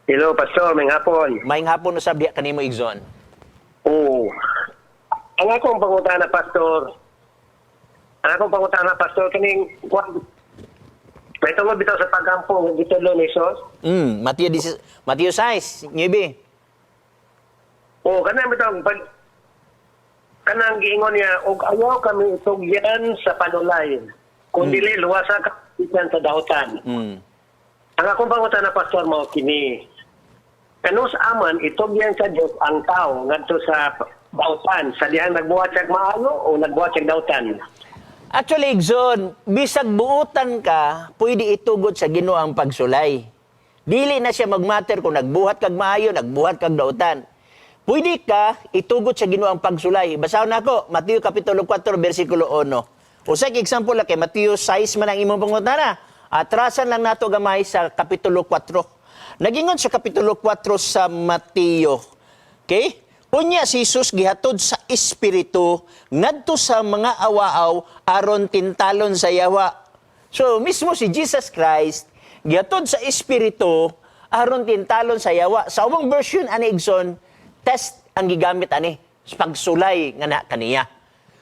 Hello, Pastor. Maayong hapon. Maayong hapon usab diha kanimo, Igsoon. Oo. Ang akong pangutana, Pastor, ang akong pangutana, Pastor, kaning kuwan, may tungod bitaw sa pagampo nga gitudlo ni Jesus. Mateo 10, Mateo 6, 9. Oo, kanang bitaw pag kanang giingon niya og ayaw kami itugyan sa panulay. Kung dili luwasa ka bisan sa dautan. Ang akong pangutana, Pastor, mao kini. Kanus aman itugyan sa Dios ang tao ngadto sa dautan sa dihang nagbuhat siya maayo o nagbuhat siya dautan? Actually, Igsoon, bisag buutan ka, pwede itugot sa Ginoo ang pagsulay. Dili na siya magmatter kung nagbuhat kag maayo, nagbuhat kag dautan. Pwede ka itugot sa Ginoo ang pagsulay. Basahon nako, Mateo Kapitulo 4, versikulo 1. Usay ka example lang kay Mateo 6 man ang imong pangutana. Atrasan lang nato gamay sa Kapitulo 4. Nagingon sa Kapitulo 4 sa Mateo. Okay? Unya si Jesus gihatod sa Espiritu ngadto sa mga awaaw aron tintalon sa yawa. So mismo si Jesus Christ gihatod sa Espiritu aron tintalon sa yawa. Sa ubang version ani, Igsoon, test ang gigamit ani pagsulay nga na kaniya.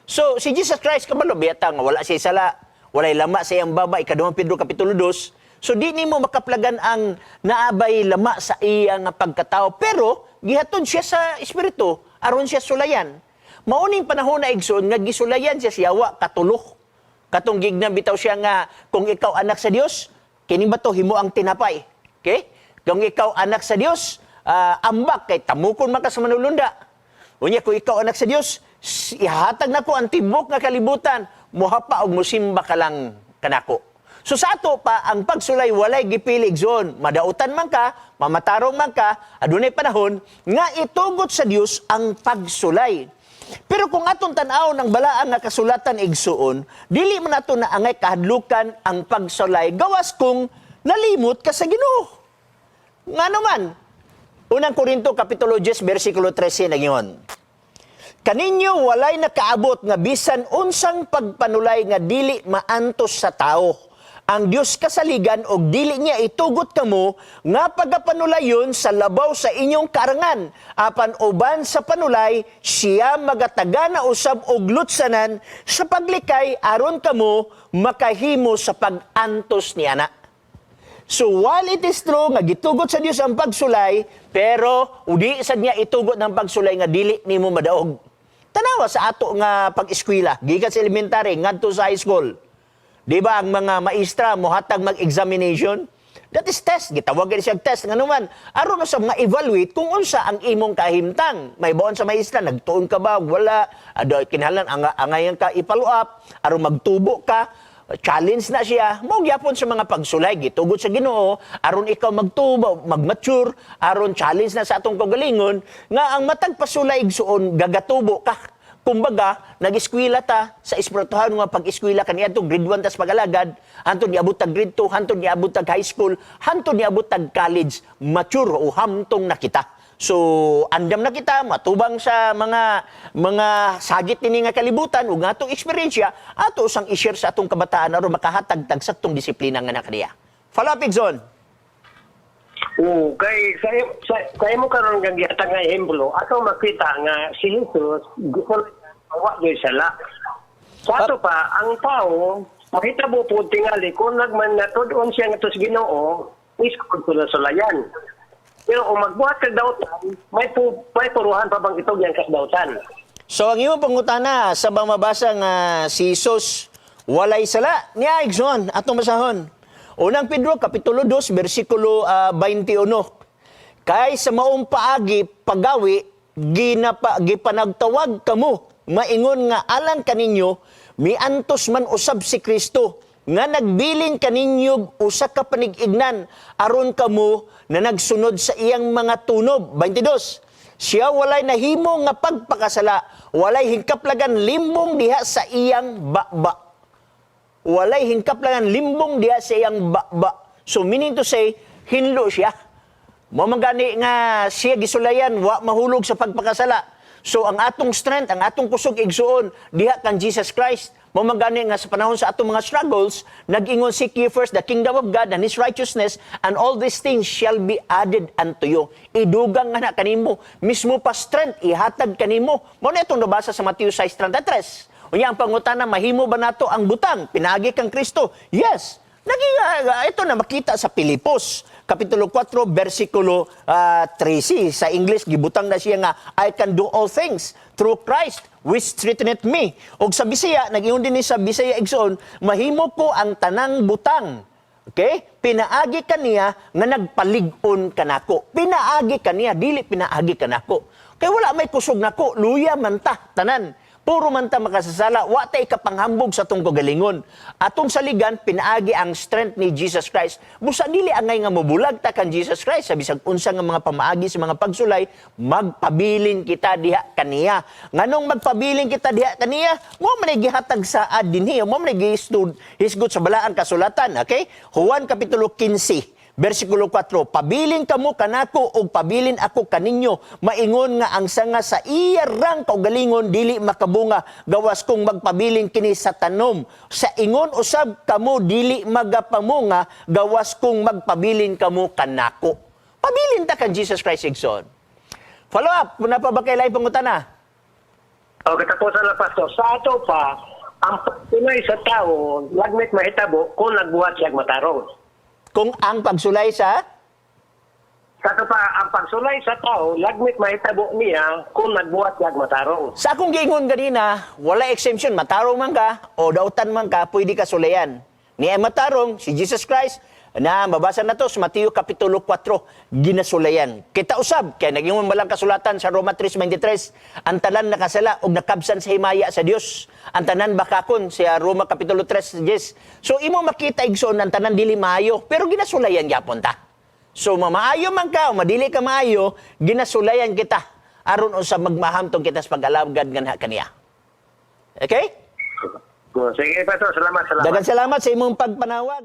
So si Jesus Christ, kabalo biyata nga wala siya sala, walay lama sa iyang baba, Ikaduhang Pedro Kapitulo 2. So di nimo makaplagan ang naabay lama sa iya nga pagkatao, pero gihatod siya sa Espiritu aron siya sulayan. Mauning panahon na, Igsoon, nga gisulayan siya sa yawa katulo. Katong gignan bitaw siya nga kung ikaw anak sa Dios, kini ba to himo ang tinapay. Okay? Kung ikaw anak sa Dios, ambak kay tamukon man ka sa manulunda. Unya kung ikaw anak sa Dios, ihatag nako ang tibok nga kalibutan, muhapa og musimba ka lang kanako. So sa ato pa, ang pagsulay walay gipili, Igsoon. Madautan man ka, mamatarong man ka, adunay panahon nga itugot sa Dios ang pagsulay. Pero kung atong tan-aw ng balaan nga kasulatan, igsuon, dili man nato na angay kahadlukan ang pagsulay gawas kung nalimot ka sa Ginoo. Nga naman, Unang Korinto Kapitulo 10 versikulo 13 nagyon. Kaninyo walay nakaabot nga bisan unsang pagpanulay nga dili maantos sa tao. Ang Dios kasaligan og dili niya itugot kamo nga pagapanulayon sa labaw sa inyong karangan. Apan uban sa panulay, siya magatagana usab og lutsanan sa paglikay aron kamo makahimo sa pag-antos niya na. So while it is true nga gitugot sa Dios ang pagsulay, pero udi sad niya itugot ng pagsulay nga dili nimo madaog. Tanawa sa ato nga pag-eskwela, gikan sa elementary ngadto sa high school. Di ba ang mga maestra mohatag mag-examination? That is test. Gitawag gani siya test. Nga naman, aron sa mga evaluate kung unsa ang imong kahimtang. May baon sa maestra, nagtuon ka ba? Wala. Ado, kinahanglan, angayan ka i-follow up, aron magtubo ka, challenge na siya. Mao gyapon sa mga pagsulay, gitugot sa Ginoo aron ikaw magtubo, magmature, aron challenge na sa atong kaugalingon nga ang matag pasulay, igsuon, gagatubo ka. Kumbaga, nag-eskwela ta sa espirituhan nga pag-eskwela kaniadto grade 1 tas pag-alagad, hantod niabot tag grade 2, hantod niabot tag high school, hantod niabot tag college, mature o hamtong na kita. So, andam na kita matubang sa mga sagit nini nga kalibutan ug atong eksperyensya ato sang i-share sa atong kabataan aron makahatag tag saktong disiplina nga nakaniya. Follow up, Igsoon. Oo, kay sa imo karon nga gihatag nga ehemplo, ato makita nga si Jesus gusto wa gyud sala. Sa ato pa ang tao mahitabo po tingali kung nagman natud-on siya ngadto sa Ginoo is kung sulayan. Pero kung magbuhat kag dautan, may puruhan pa bang itugyan kas dautan? So ang imong pangutana sa bang mabasa nga si Jesus walay sala niya, Igsoon, atong basahon. Unang Pedro Kapitulo 2 bersikulo 21. Kay sa maong paagi pagawi ginapa gipanagtawag kamo maingon nga alang kaninyo miantos man usab si Kristo nga nagbilin kaninyo usa ka panig-ignan aron kamo na nagsunod sa iyang mga tunob. 22. Siya walay nahimo nga pagpakasala, walay hingkaplagan limbong diha sa iyang baba. Walay hingkaplagan limbong diha sa iyang baba. So meaning to say, hinlo siya. Mao man gani nga siya gisulayan, wa mahulog sa pagpakasala. So ang atong strength, ang atong kusog, igsuon, diha kan Jesus Christ. Mao man gani nga sa panahon sa atong mga struggles, nag-ingon, "Seek ye first the kingdom of God and His righteousness, and all these things shall be added unto you." Idugang nga na kanimo, mismo pa strength ihatag kanimo. Mao na itong nabasa sa Matthew 6:33. Unya ang pangutana, mahimo ba nato ang butang pinaagi kang Kristo? Yes. Naging, ito na makita sa Pilipos, Kapitulo 4, versikulo 13. Sa English, gibutang na siya nga, "I can do all things through Christ, which strengtheneth me." Og sa Bisaya, nag-ingon din ni sa Bisaya, igsoon, "Mahimo ko ang tanang butang." Okay? Pinaagi kaniya nga nagpalig-on kanako. Pinaagi kaniya, dili pinaagi kanako. Kay wala may kusog nako, luya man ta, tanan. Puro man ta makasasala, wa ta ikapanghambog sa atong kagalingon. Atong saligan, pinaagi ang strength ni Jesus Christ. Busa dili angay nga mobulag ta kan Jesus Christ sa bisag unsa nga mga pamaagi sa mga pagsulay, magpabilin kita diha kaniya. Nganong magpabilin kita diha kaniya? Mao man ay gihatag saad dinhi, mao man ay hisgot sa balaang kasulatan, okay? Juan Kapitulo 15, versikulo 4, "Pabilin kamo kanako ug pabilin ako kaninyo. Maingon nga ang sanga sa iya rang kaugalingon dili makabunga gawas kung magpabilin kini sa tanom. Sa ingon usab kamo dili magapamunga gawas kung magpabilin kamo kanako." Pabilin ta kan Jesus Christ, igsoon. Follow up, muna pa ba kay lahi pangutana? O, katapusan na, Pastor. Sa ato pa, ang pagsulay sa tao, lagmit mahitabo kung nagbuhat siya matarong. Kung ang pagsulay sa Sa ato pa, ang pagsulay sa tao, lagmit mahitabo niya kung nagbuhat siya matarong. Sa akong giingon ganina, wala exemption, matarong man ka o dautan man ka, pwede ka sulayan. Ni ay matarong, si Jesus Christ, na mabasa na to sa Mateo Kapitulo 4, ginasulayan. Kita usab, kaya nag-ingon balang kasulatan sa Roma 3:23, ang tanan nakasala og nakabsan sa himaya sa Dios. Ang tanan bakakon sa Roma Kapitulo 3, yes. So imo makita, igsoon, ang tanan dili maayo, pero ginasulayan gyapon ta. So mamaayo man ka o madili ka maayo, ginasulayan kita aron unsa magmahamtong kita sa pag-alagad nganha kaniya. Okay? Sige, Pastor. Salamat, salamat. Daghang salamat sa imong pagpanawag.